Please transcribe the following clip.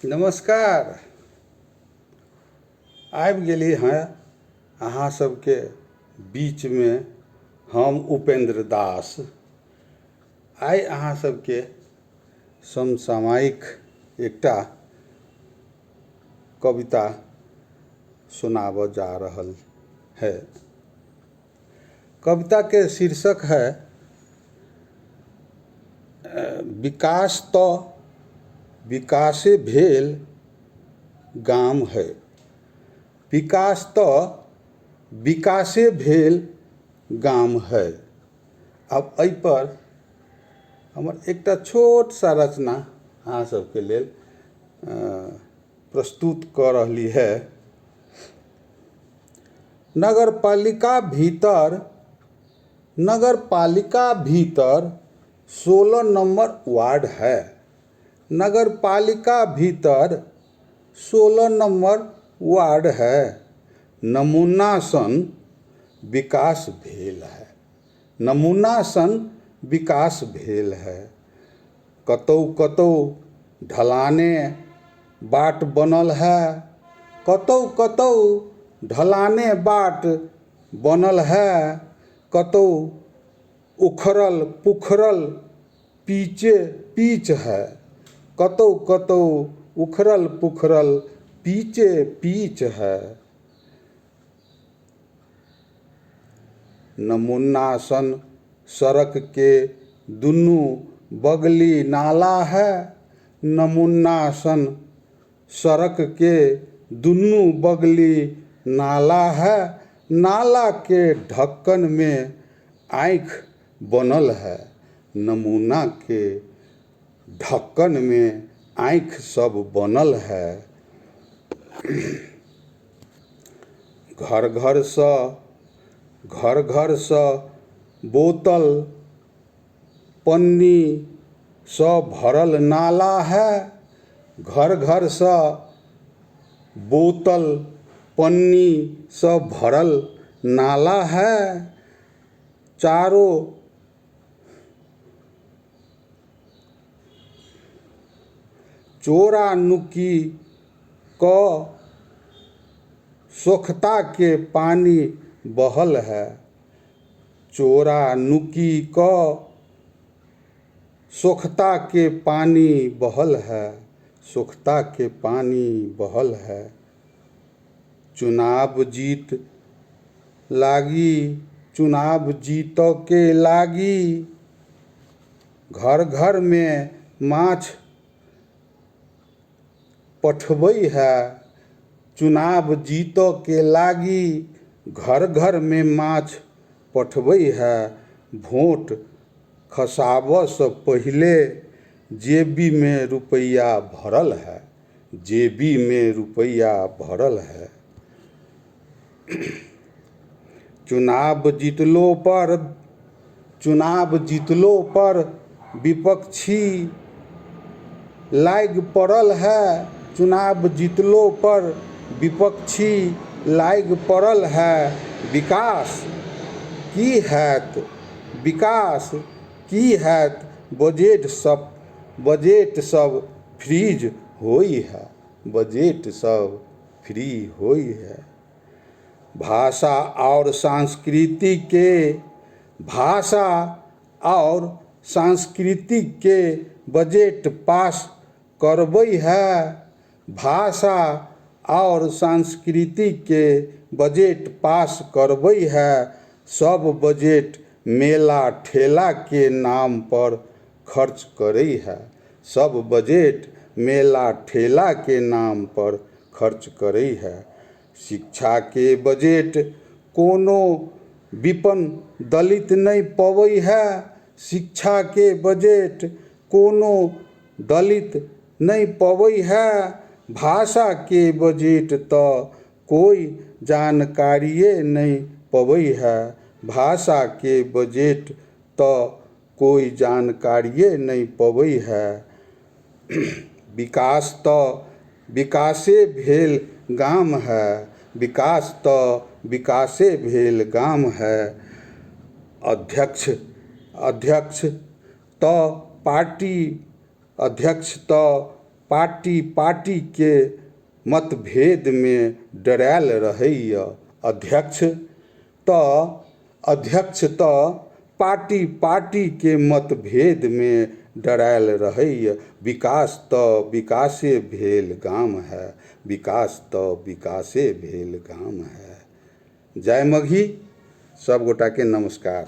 नमस्कार। आबि गेली हँ अहाँ सबके बीचमे हम उपेन्द्र दास। आइ अहाँ सबके समसामयिक एकटा कविता सुनाबऽ जा रहल है। कविताके शीर्षक है विकास तऽ विकासे भेल गाम है। विकास तऽ विकासे भेल गाम है। आब एहिपर हमर एकटा छोट सा रचना अहाँ सबके लेल प्रस्तुत कऽ रहली है। नगरपालिका भीतर नगरपालिका भीतर 16 नंबर वार्ड है। नगरपालिका भीतर 16 नंबर वार्ड है। नमूना सन विकास भेल है। नमूना सन विकास भेल है। कतौ कतौ ढलाने बाट बनल है। कतौ कतौ ढलाने बाट बनल है। कतौ उखड़ल पुखड़ल पीचे पीच है। कतौ कतौ उखड़ल पुखड़ल पीचे पीच है। नमूना सन सड़क के दुनू बगली नाला है। नमूना सन सड़क के दुनू बगली नाला है। नाला के ढक्कन में आँखि बनल है। नमूना के ढक्कन में आँखि सब बनल है। घर घरसँ घर घरसँ बोतल पन्नीसँ भरल नाला है। घर घरसँ बोतल पन्नीसँ भरल नाला है। चारो चोरा नुकी कऽ सोखता के पानि बहल है। चोरा नुकी कऽ सोखता के पानि बहल है। सोखता के पानि बहल है। चुनाव जीत लागी चुनाव जीतऽ के लागी घर घरमे माछ पठबै है। चुनाव जीतऽ के लागी घर घरमे माछ पठबै है। भोट खसाबऽसँ पहिले जेबीमे रुपैआ भरल है। जेबीमे रुपैआ भरल है। चुनाव जितलो पर चुनाव जितलो पर विपक्षी लागि पड़ल है। चुनाव जितलो पर विपक्षी लागि पड़ल है। विकास की हैत विकास की हैत बजट सब फ्रीज होइ है। बजट सब फ्री होइ है। भाषा आओर संस्कृति के भाषा आओर संस्कृति के बजट पास करबै है। भाषा आओर संस्कृति के बजट पास करबै है। सब बजट मेला ठेला के नाम पर खर्च करै है। सब बजट मेला ठेला के नाम पर खर्च करै है। शिक्षा के बजट कोनो विपन्न दलित नहि पबै है। शिक्षा के बजट कोनो दलित नहि पबै है। भाषा के बजट तऽ कोइ जानकारिए नहि पबै है। भाषा के बजट तऽ कोइ जानकारिए नहि पबै है। विकास तऽ विकासे भेल गाम है। विकास तऽ विकासे भेल गाम है। अध्यक्ष अध्यक्ष तऽ पार्टी अध्यक्ष तऽ पार्टी पार्टीके मतभेदमे डरायल रहैए अध्यक्ष तऽ अध्यक्ष तऽ पार्टी पार्टीके मतभेदमे डरायल रहैए विकास तऽ विकासे भेल गाम हए विकास तऽ विकासे भेल गाम हए। जय मगही। सब गोटाके नमस्कार।